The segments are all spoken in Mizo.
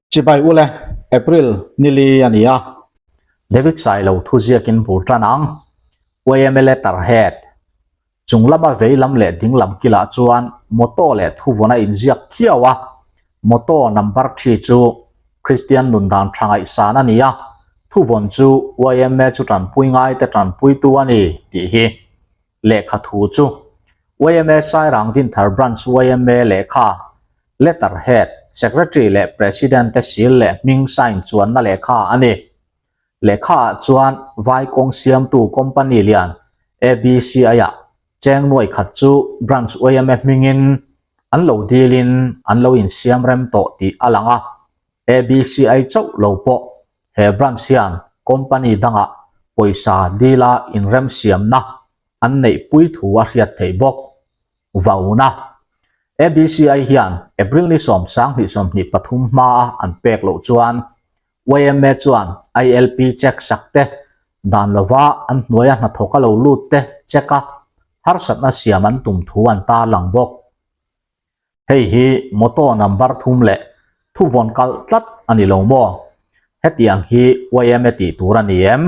Chibai ule, April ni li a ni a. David Sailo thu ziakin bur tan ang. YMA letter head. Chung lama vei lam leh ding lam kilah chuan motto leh thuvawna inziak khiau a. Motto number thi chu Kristian nun dan tha ngaihsan a ni a, thuvawn chu YMA chu tanpui ngaite tanpuitu a ni tih hi. Lehkha thu chu YMA Sairang Dinthar Branch YMA lehkha Letter head, Secretary leh President te seal leh hming sign chuanna lehkha a ni. Lehkha ah chuan vai kawng siamtu company lian ABCI-ah cheng nuai khat chu Branch yma hmingin an lo dilin an lo insiam rem tawh tih a lang a. ABCI chauh lo pawh he branch hian company dangah pawisa dila inremsiamna an neihpui thu a hriat theih bawk. Vauna. ABCI hian April ni 2023 hmaa an pek loh chuan yma chuan ILP check sak te, dan lova an hnuaia hnathawk a lo lut te check a, harsatna siam an tum thu an tarlang bawk. Hei hi motor number thum leh thuvawn kalh tlat a ni lo maw? Hetiang hi yma tih tur a ni em?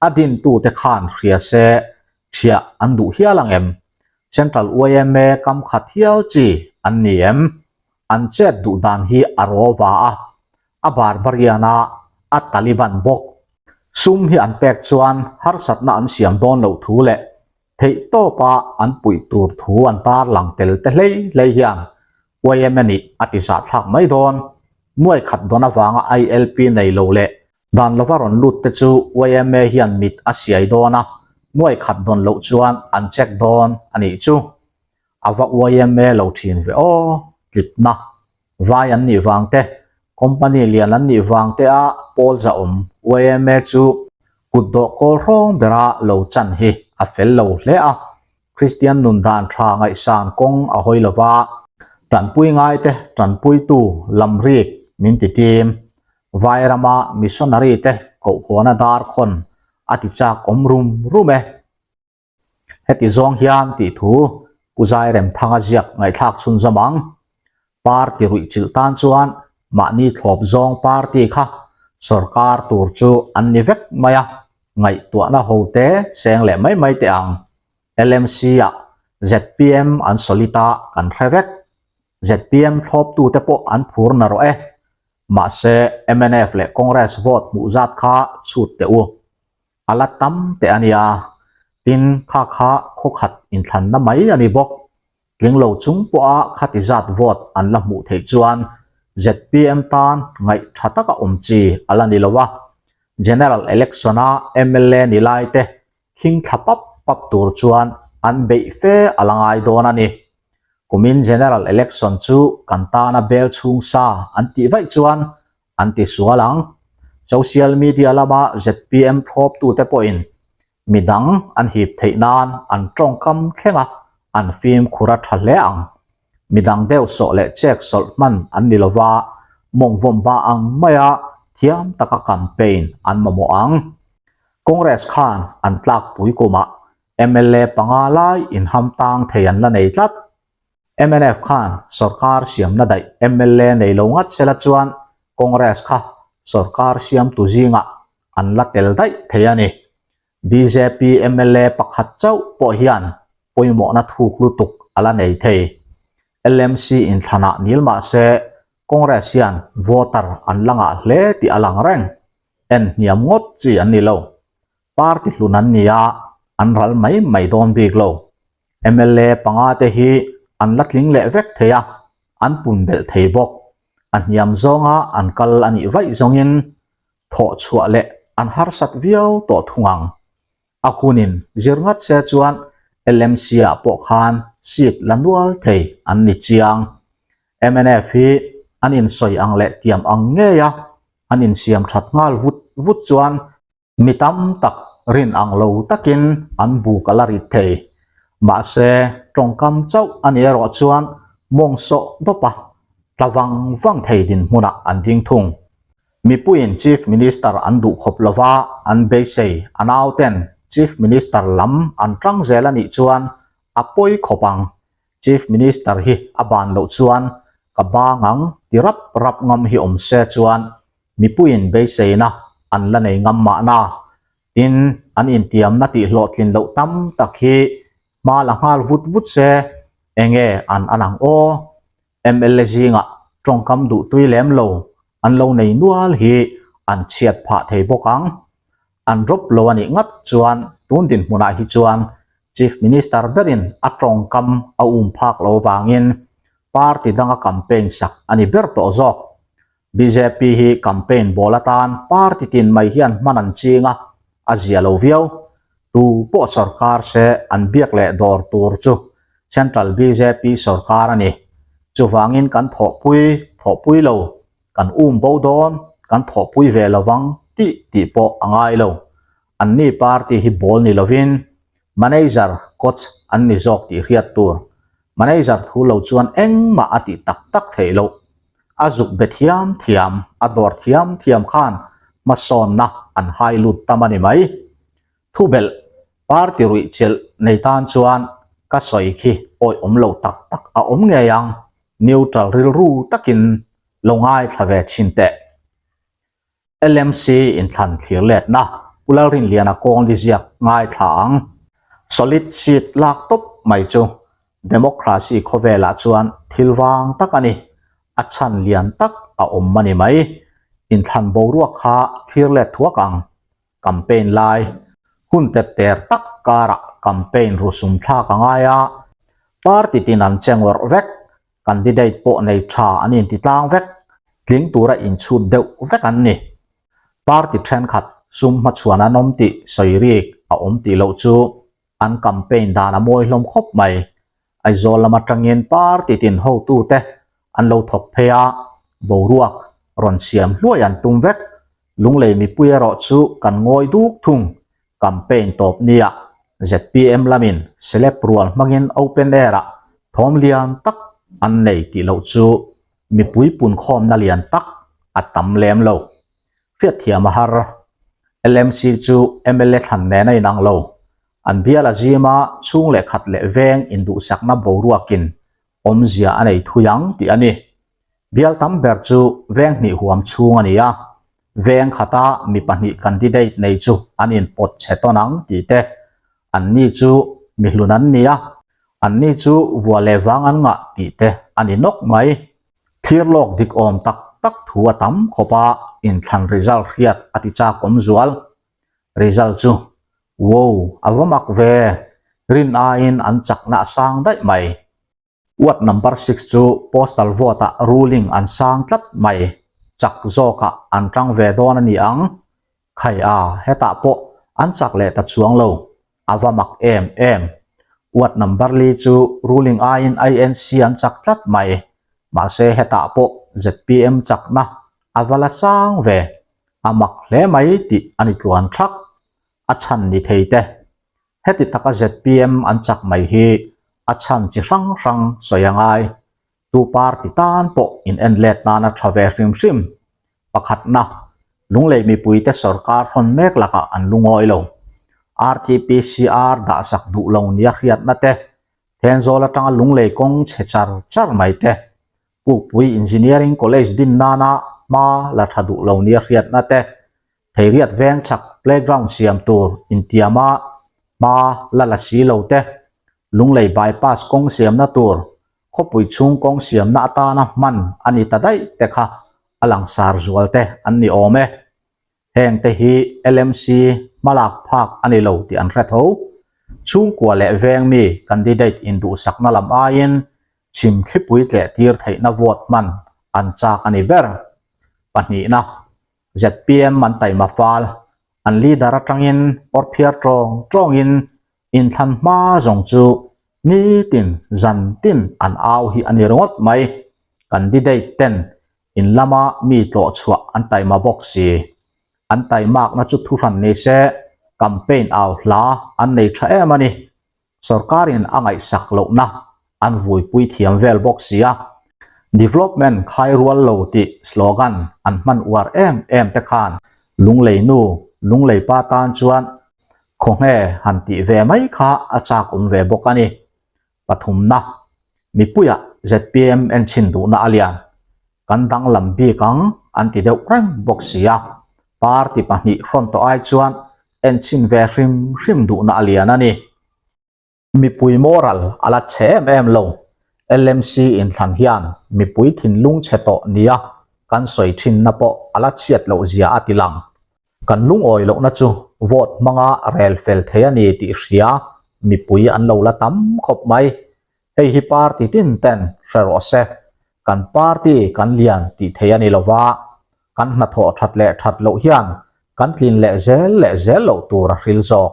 A dintute khan hria se ṭhiah an duh hial ang em? Central yma kam khat hial chi an ni em? An chet duh dan hi a raw va a, a barbarian a, a Taliban bawk. Sum hi an pek chuan harsatna an siam dawn loh thu leh theihtawpa an puih tur thu an tarlang tel te hlei hlei hian yma nih a ti zahthlak mai dawn. Nuai khat dawn avanga ILP nei lo leh Dan lova rawn lut te chu yma hian mit a siai dawn a, nuai khat dawn loh chuan an check dawn a nih chu. A va yma lo thin ve aw, tlipna. Vai an nih vang te, company lian an nih vang te a pawl zahawm yma chu kut dawh kawl hrawng bera lo chan hi a fel lo hle a, Kristian nun dan tha ngaihsan kawng a hawi lova, tanpui ngaite tanpuitu lamrik min ti tim. Vairama missionary te kohhuana dar khawn a ti chak awm rum rum e. Heti zawng hian tih thu Pu Zairemthanga ziak ngaihthlak chhunzawm ang. Party ruih chilh tan chuan mahni thlawp zawng party kha sorkar tur chu an ni vek mai a, ngaihtuahna ho te seng leh mai mai teh ang. LMC ah zpm an solid a kan hre vek. Zpm thlawptute pawh an phur narawh e. Mahse mnf leh Congress vote hmuh zat kha chhut teh u. A la tam teh a nia. Tin, kha kha khawkhat inthlanna mai a ni bawk. Tling lo chung pawha khati zat vote an la hmuh theih chuan zpm tan ngaih tha taka awm chi a la ni lo a. General Election-a mla ni lai te khing thla pap pap tur chuan an beih fe a la ngai dawn a ni. Kumin General Election chu kan tana bel chhung sa an tih vaih chuan an ti sual ang. Social media lama zpm thlawptute pawhin midang an hip theih nan an tawngkam thleng a, an fimkhur a tha hle ang. Midang deuh sawh leh chek sawlh hman an ni lova, mawngvawm ba ang maia thiam taka campaign an mamawh ang. Congress khan an tlakpui kumah mla panga lai inham tang thei an la nei tlat. Mnf khan sorkar siamna daih mla nei lo ngat sela chuan Congress kha sorkar siamtu zingah an la tel daih thei a ni. Bjp mla pakhat chauh pawh hian pawimawhna thuk lutuk a la nei thei. LMC inthlanah nil mah se Congress hian voter an la ngah hle tih a lang reng. En hniam ngawt chi an ni lo. Party hlun an ni a, an ral mai mai dawn bik lo. Mla panga te hi an la tling leh vek thei a, an pun belh thei bawk. A hniam zawnga an kal a nih vaih zawngin thawh chhuah leh an harsat viau tawh thung ang. A hunin zir ngat se chuan LMC ah pawh khan seat la nual thei an ni chiang. Mnf hi an insawi ang leh tiam ang ngei a, an insiam that nghal vut vut chuan Mi tam tak rin ang lo takin an buk a la rit thei. Mahse, tawngkam chauh a ni erawh chuan mawng sawh dawp a, tla vang vang thei dinhmunah an ding thung. Mipuiin Chief Minister an duh khawp lova an beisei a nauten Chief Minister lam an tang zel a nih chuan a pawi khawp ang. Chief Minister hi a ban loh chuan. Ka bang ang ti rap rap ngam hi awm se chuan mipuiin beiseina an la nei ngam mahna. Tin, an intiamna tihhlawhtlin loh tam tak hi hma la nghal vut vut se, enge an an ang aw? Mla zingah tawngkam duhtui lem lo an lo nei nual hi an chhiat phah thei bawk ang. An drop lo a nih ngat chuan tun dinhmunah hi chuan Chief Minister berin a tawngkam a um phak lo vangin party danga campaign sak a ni ber tawh zawk. Bjp hi campaign bawl atan party tin mai hian hman an ching a, a zia lo viau. Tu pawh sorkar se an biak leh dawr tur chu Central bjp sorkar a ni. Chuvangin kan thawhpui, thawhpui lo, kan um bo dawn, kan thawhpui ve lovang tih tih pawh a ngai lo. Anni party hi bawl ni lovin Manager, coach an ni zawk tih hriat tur. Manager thu lo chuan engmah a tih tak tak theih loh. A zuk be thiam thiam, a dawr thiam thiam khan hmasawnna an hai lut tam a ni mai. Thubelh, party ruih chelh nei tan chuan ka sawi khi awi awm lo tak tak a awm ngei ang, neutral rilru takin lo ngaithla ve chhin teh. LMC inthlan thlir letna Pu Lalrinliana kawng li ziak ngaithla ang. Solid seat lak tawp mai chu democracy khawvelah chuan thil vang tak a ni. A chhan lian tak a awm a ni mai. Inthlan boruak kha thlir let thuak ang. Campaign lai hun tep ter tak karah campaign rusum thlak a ngai a, party tin an che ngawrh vek. Candidate pawh nei tha an inti tlang vek, tling tura inchhut deuh vek an ni. Party thenkhat sum hmachhuan an awm tih sawi rik a awm tih loh chu an campaign dan a mawi hlawm khawp mai. Aizawl lam atangin party tin hotute an lo thawk phei a, boruak rawn siam hluai an tum vek. Lunglei mipui erawh chu kan ngawi duk thung. Campaign tawp nia zpm lamin celeb rual hmangin open air-ah thawm lian tak an nei tih loh chu mipui punkhawmna lian tak a tam lem lo. Hriatthiam a har. LMC chu mla thlan nen a inang lo. An bial a zim a, chhung leh khat leh veng induhsakna boruakin awmzia a nei thui ang tih a ni. Bial tam ber chu veng hnih huam chhung a ni a, veng khata mi pahnih candidate nei chu an inpawt chhe tawn ang tih te, anni chu mi hlun an ni a, anni chu vua leh vang an ngah tih te a ni nawk mai. Thlir lawk dik awm tak tak thu a tam khawp a, inthlan result hriat a ti chak awm zual. Result chu, Wow, a va mak ve, rin aiin an chakna a sang daih mai. Ward number six chu postal vote ah ruling an sang tlat mai, chak zawkah an tang ve dawn a ni ang. Khai a, hetah pawh an chak leh ta chuang lo, a va mak em em. Ward number li chu ruling aiin INC an chak tlat mai, mahse hetah pawh zpm chakna a va la sang ve, a mak hle mai tih a ni tluan thak, a chhan ni thei te. Heti taka zpm an chak mai hi a chhan chi hrang hrang sawi a ngai. Tu party tan pawh in en let nan a tha ve hrim hrim. Pakhatna, Lunglei mipuite sorkar hawn mek lakah an lungawi lo. RTPCR dahsak duh lo nia hriatna te, Thenzawl atanga Lunglei kawng chhe char char mai te, Pukpui Engineering College din nana hma la tha duh lo nia hriatna te, Theiriat veng chak playground siam tur intiama hma la la si lo te, Lunglei bypass kawng siamna tur khawpui chhung kawng siamna atana hman a ni ta daih te kha a langsar zual te an ni awm e. Heng te hi LMC hmalak phak a ni lo tih an hre tho. Chhungkua leh veng mi candidate induhsakna lam aiin chhim thlipui tleh tir theihna vote hman an chak a ni ber. Pahnihna. Zpm an taima fal, an leader atangin awr phiar tawng tawngin inthlan hma zawng chu nitin zan tin an au hi a ni ringawt mai. Candidate ten in lama mi tlawh chhuah an taima bawk si. An taimakna chu thuhran ni se campaign au hla an nei tha em a ni. Sorkarin a ngaihsak lohna an vuipui thiam vel bawk si a, Development khai rual lo tih slogan an hman uar em em te khan Lunglei nu, Lunglei pa tan chuan khawnge han tih ve mai kha a chak awm ve bawk a ni. Pathumna, Mipuiah. zpm enchhin duhna a lian. Kan danglam bik ang an ti deuh reng bawk si a. Party pahnih hrawn tawh ai chuan enchhin ve hrim hrim duhna a lian a ni. Mipui moral a la chhe em em lo. LMC inthlan hian mipui thinlung chhe tawh nia kan sawi thinna pawh a la chhiat loh zia a ti lang. Kan lungawi lohna chu vote hmanga rel fel thei a ni tih hria mipui an lo la tam khawp mai. Hei hi party tin ten hre rawh se. Kan party kan lian tih thei a ni lo va, kan hnathawh that leh that loh hian kan tlin leh zel leh zel loh tur a hril zawk.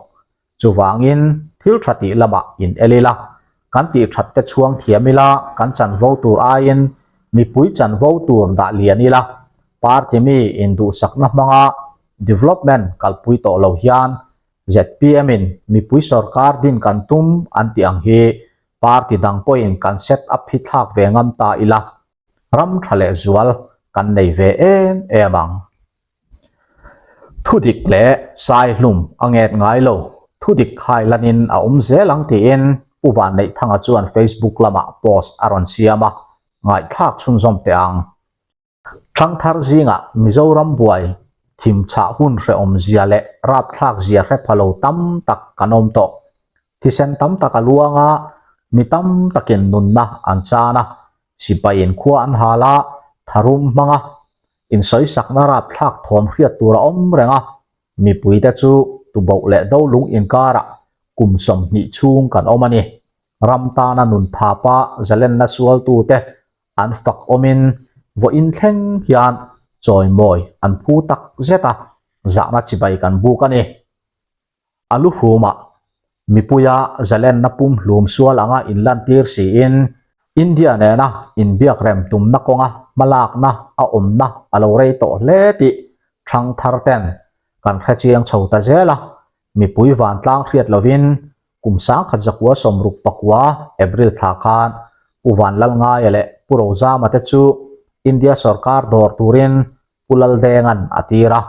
Chuvangin thil tha tih lamah in el ila, kan tih that te chhuang thiam ila, kan chanvo tur aiin mipui chanvo tur dah lian ila, party mi induhsakna hmanga development kalpui tawh lo hian zpm in mipui sorkar din kan tum an tih ang hi party dang pawhin kan set up hi thlak ve ngam ta ila, ram tha leh zual kan nei ve em em ang. Thudik leh saihlum a nget ngai lo, thudik khai lanin a awm zel ang tiin Pu Vanneihthanga chuan Facebook lamah post a rawn siam a, ngaihthlak chhunzawm teh ang. Thangthar zingah Mizoram buai thim chhah hun hrehawm zia leh rapthlak zia hre pha lo tam tak kan awm tawh. Thisen tam tak a luang a, mi tam takin nunna an chan a, Sipaiin khua an hal a, tharum hmang a, insawisakna rapthlak thawm hriat tur a awm reng a, mipuite chu tuboh leh dolung inkarah kum 20 chhung kan awm a ni. Ram tana nun thapa zalenna sualtute an fak awmin vawiin thleng hian chawimawi an phu tak zet a, zahna chibai kan buk a ni. A lu hlumah mipuia zalenna pumhlum sual anga inlantir siin India nena inbiak rem tumna kawnga hmalakna a awmna a lo rei tawh hle tih thangthar ten kan hrechiang chho ta zel a, mipui vantlang hriat lovin kum 1969 April thla khan Pu Vanlalngaia leh Pu Rozama te chu India sorkar dawr turin Pu Laldenga'n a tir a,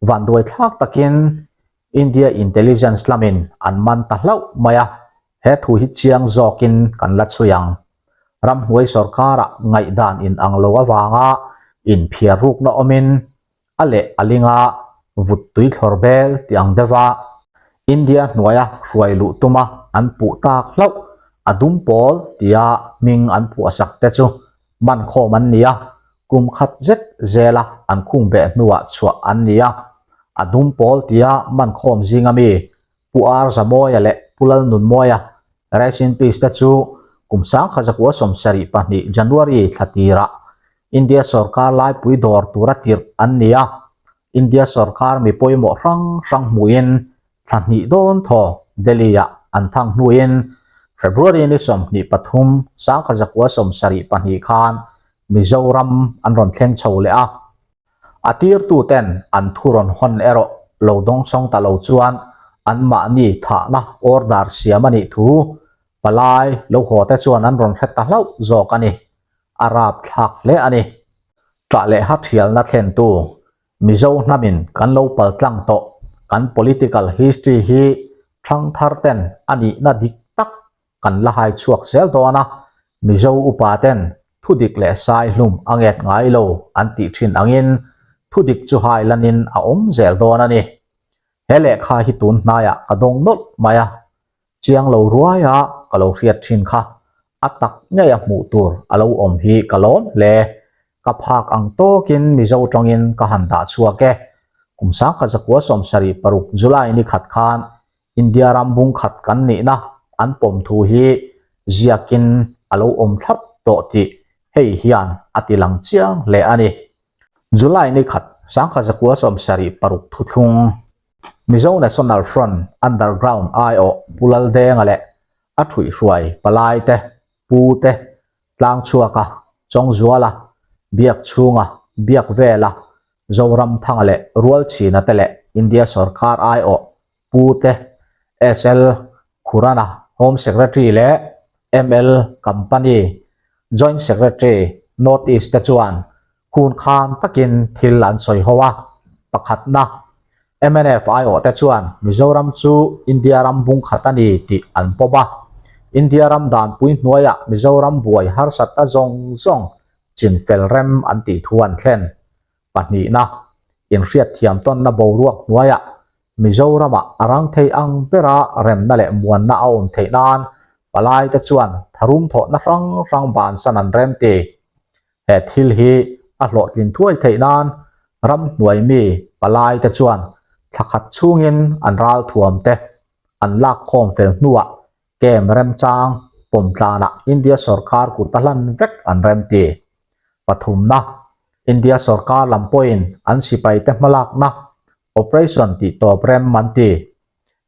vanduai thlak takin India Intelligence lamin an man ta hlauh mai a, he thu hi chiang zawkin kan la chhui ang. Ramhnuai sorkarah ngaihdan inang lo avanga inphiar rukna awmin a leh a linga vut tui thlawr bel tih ang deuha India hnuaia hruai luh tuma an puh tak hlauh a dum pawl tia hming an phuahsak te chu man khawm an ni a, kum khat zet zela an khung beh hnuah chhuah an ni a, a dum pawl tia man khawm zinga mi Pu Ar Zamawia leh Pu Lalnunmawia, Rest in Peace, te chu kum 1972 January thla tirah India sawrkar laipui dawr tura tirh an ni a, India sawrkar mi pawimawh hrang hrang hmuhin thla hnih dawn thaw Delhi-ah an thang hnuin February ni 23, 1972 khan Mizoram an rawn thleng chho leh a. A tirtuten an thu rawn hawn erawh lo dawngsawng ta lo chuan anmahni thahna order siam a nih thu palai lo haw te chuan an rawn hre ta hlauh zawk a ni. A rapthlak hle a ni. Ṭah leh ha ṭhialna thlentu Mizo hnamin kan lo paltlang tawh kan political history hi ṭhangthar ten a nihna dik tak kan la hai chhuak zel dawn a, Mizo upa ten thudik leh sai hlum a nget ngai lo an tih ṭhin angin thudik chu hai lanin a awm zel dawn a ni. He lehkha hi tun hnaiah ka dawng nawlh mai a, Chiang lo ruai a ka lo hriat thin kha a tak ngei a hmuh tur a lo awm hi ka lawm hle. Ka phak ang tawkin Mizo tawngin ka han dah chhuak e. Kum 1976 July ni khat khan India ram bung khat kan nihna an pawm thu hi ziakin a lo awm thlap tawh tih hei hian a ti lang chiang hle a ni. July ni khat 1976 thuthlung Mizo National Front Underground aiawh Pu Laldenga leh a ṭhuihhruai palai te, Pu te, Tlangchhuaka, Chawngzuala, Biakchhunga, Biakvela, Zoramthanga leh Rualchhina te leh India sawrkar aiawh Pu te, SL Khurana, Home Secretary leh ML Company Joint Secretary North East te chuan Hun khan takin thil an sawi ho a, pakhatna, mnf aiawhte chuan Mizoram chu India ram bung khat a ni tih an pawm a. India ram danpui hnuaiah Mizoram buai harsatna zawng zawng chinfel rem an tih thu an thlen. Pahnihna, inhriatthiam tawnna boruak hnuaiah Mizoramah a rang thei ang bera remna leh muanna a awm theih nan palaite chuan tharum thawhna hrang hrang bansan an rem ti. He thil hi a hlawhtlin thuai theih nan ramhnuai mi palaite chuan thla khat chhungin an ralthuam te an lakkhawm fel hnuah kem remchang pawmtlanah India sorkar kut a hlan vek an rem ti. Pathumna, India sorkar lam pawhin an sipaite hmalakna Operation tih tawp rem an ti.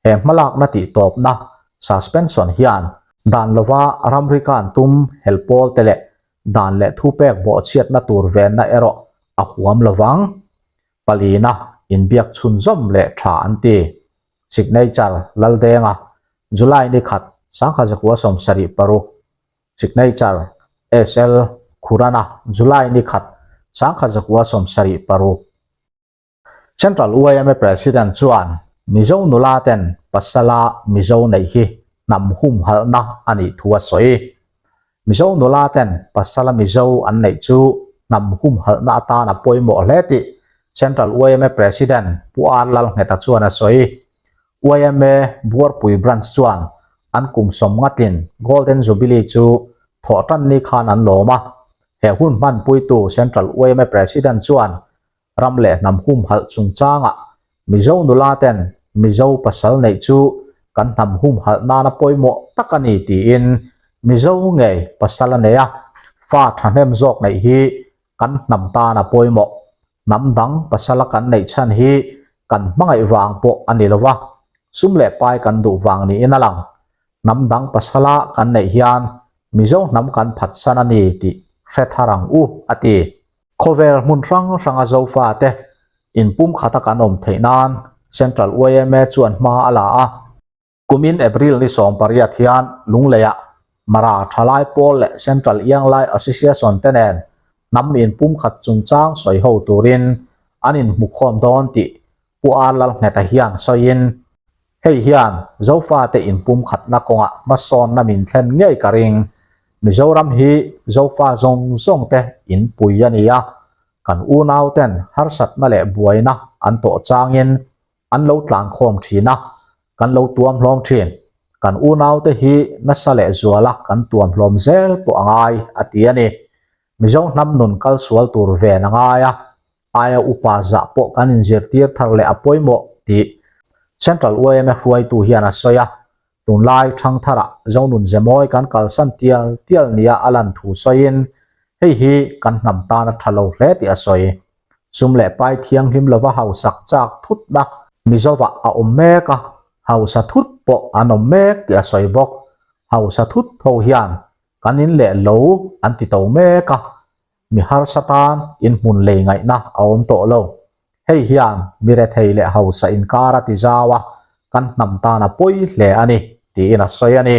He hmalakna tih tawpna, suspension, hian dan lova ramri kan tum hel pawl te leh dan leh thupek bawhchhiatna tur venna erawh a huam lovang. Palina inbiak chhunzawm leh tha an ti. Signature, Laldenga, July ni khat, Sangkha 76. Signature, SL, Khurana, July ni khat, 1976. Central yma President chuan Mizo nula ten pasala Mizo neih hi hnam humhalhna a nih thu a sawi. Mizo nula ten pasala Mizo an neih chu hnam humhalhna atan a pawimawh hle tih Central yma President Pu R Lalngheta chuan a sawi. Yma Buarpui Branch chuan an kum sawmngatlin Golden Jubilee chu thawhtan ni khan an lawm a. He hun hmanpuitu Central yma President chuan Ram leh hnam humhalh chungchangah Mizo nula ten Mizo pasal neih chu kan hnam humhalh nana pawimawh tak a ni tiin Mizo ngei pasal a nei a, fa thahnem zawk neih hi kan hnam tan a pawimawh. Hnam dang pasala kan neih chhan hi kan hmangaih vang pawh a ni lova, sum leh pai kan duh vang niin a lang. Hnam dang pasala kan neih hian Mizo hnam kan phatsan a ni tih hre thar ang u, a ti. Khawvel hmun hrang hranga Zofate inpumkhata kan awm theih nan Central yma chuan hma a la a. Kumin April ni 18 hian Lungleiah Mara Thalai Pawl leh Central Ianglai Association te nen hnam inpumkhat chungchang sawi ho turin an inhmukhawm dawn tih Pu R Lalngheta hian sawiin, Hei hian Zofate inpumkhatna kawngah hmasawnna min thlen ngei ka ring. Mizoram hi Zofa zawng zawngte inpui a ni a, kan unauten harsatna leh buaina an tawh changin an lo tlankhawm thin a, kan lo tuam hlawm thin. Kan unaute hi nasa leh zuala kan tuam hlawm zel pawh a ngai, a ti a ni. Mizo hnam nun kal sual tur ven a ngai a, aia upa zah pawh kan inzirtir thar leh a pawimawh tih Central yma hruaitu hian a sawi a, tunlai thangtharah Zonun Zemawi kan kalsan tial tial nia a lan thu sawiin hei hi kan hnam tan a tha lo hle tih a sawi. Sum leh pai thianghlim lova hausak chak thutna Mizovah a awm mek a, hausa thut pawh an awm mek tih a sawi bawk. Hausa thut ho hian kan in leh lo an ti to mek a, Mi harsa tan inhmun lei ngaihna a awm tawh lo. Hei hian mi rethei leh hausa inkar a ti zau a, kan hnam tan a pawi hle a ni, tiin a sawi a ni.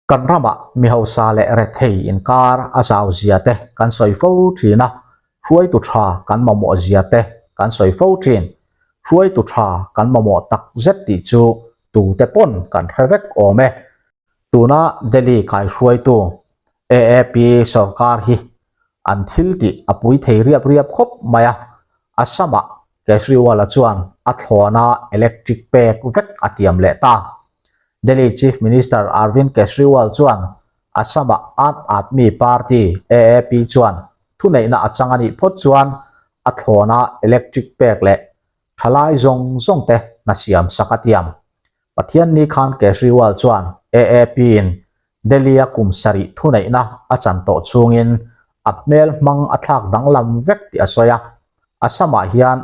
Kan ramah mi hausa leh rethei inkar a zau zia te kan sawi fo thin a, hruaitu tha kan mamawh zia te kan sawi fo thin. Hruaitu tha kan mamawh tak zet tih chu tute pawn kan hre vek awm e. Tuna Delhi kaihruaitu AAP sorkar hi an thil tih a pui thei riap riap khawp mai a, Assam-ah Kejriwal-a chuan a thlawna electric pek vek a tiam leh ta. Delhi Chief Minister Arvind Kejriwal chuan Assam-ah Aam Aadmi Party, AAP, chuan thuneihna a chang a nih phawt chuan a thlawna electric pek leh thalai zawng zawngte hna siam sak a tiam. Pathianni khan Kejriwal chuan AAP-in Delhi-a kum sarih thuneihna a chan tawh chhungin a hmel hmang a thlak danglam vek tih a sawi a, Assam-ah hian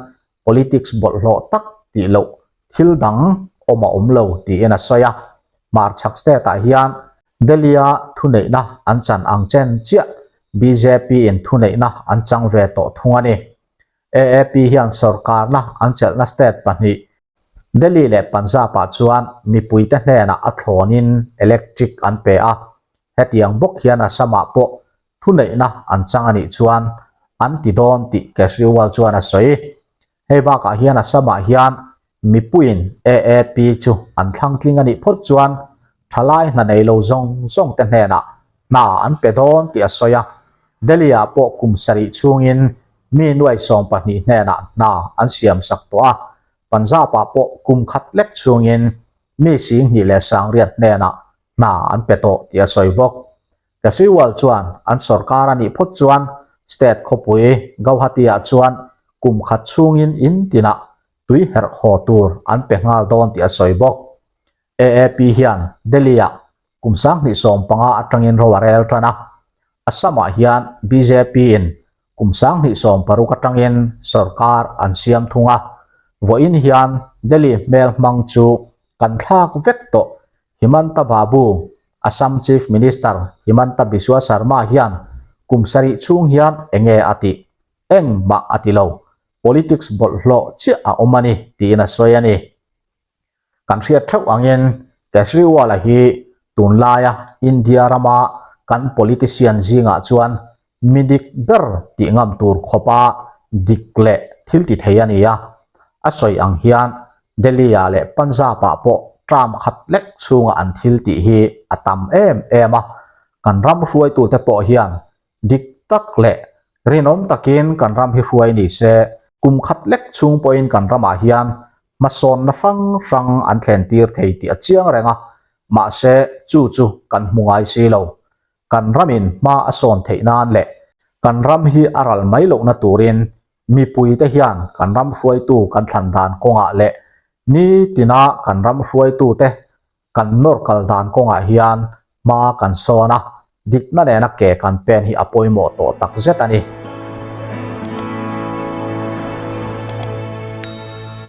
politics bawlhhlawh tak tih loh thil dang awm a awm lo tiin a sawi a. Hmarchhak state-ah hian Delhi-a thuneihna an chan ang chen chiah BJP-in thuneihna an chang ve tawh thung a ni. AAP hian sorkarna an chelhna state pahnih, Delhi leh Punjab-ah chuan mipuite hnenah a thlawnin electric an pe a, hetiang bawk hian Assam-ah pawh thuneihna an chang a nih chuan an ti dawn tih Kejriwal chuan a sawi. Hei bakah hian Assam-ah hian mipuiin AAP chu an thlang tling a nih phawt chuan. thalai hna nei lo zawng zawng te hnenah hna an pe dawn tih a sawi a. Delhi-ah pawh kum sarih chhungin mi nuai 12 hnenah hna an siam sak tawh a, Punjab-ah pawh kum khat lek chhungin mi 28,000 hnenah hna an pe tawh tih a sawi bawk. Kejriwal chuan an sorkar a nih phawt chuan state khawpui Gauhati-ah chuan kum khat chhungin in tinah tui herh haw tur an pe nghal dawn tih a sawi bawk. AAP hian Delhi-ah kum 2015 atangin ro a rel tan a, Assam-ah hian BJP-in kum 2016 atangin sorkar an siam thung a, vawiin hian Delhi hmel hmang chu kan thlak vek tawh Himanta Babu, Assam Chief Minister Himanta Biswa Sarma hian kum sarih chhung hian enge a tih? Engmah a ti lo. Politics bawlhhlawh chiah a awm a ni, tiin a sawi a ni. Kan hriat theuh angin Kejriwal-a hi tunlaia India rama kan politician zingah chuan mi dik ber tih ngam tur khawpa dik leh thil ti thei a ni a. A sawi ang hian Delhi-ah leh Punjab-ah pawh term khat lek chhunga an thil tih hi a tam em em a. Kan ram hruaitute pawh hian dik tak leh rinawm takin kan ram hi hruai ni se, kum khat lek chhung pawhin kan ramah hian hmasawnna hrang hrang an thlen tir thei tih a chiang reng a, mahse chu chu kan hmu ngai si lo. Kan ramin hma a sawn theih nan leh kan ram hi a ral mai lohna turin mipuite hian kan ram hruaitu kan thlan dan kawngah leh nitina kan ram hruaitute kan nawr kal dan kawngah hian hma kan sawn a, dikna nena ke kan pen hi a pawimawh tawh takzet a ni.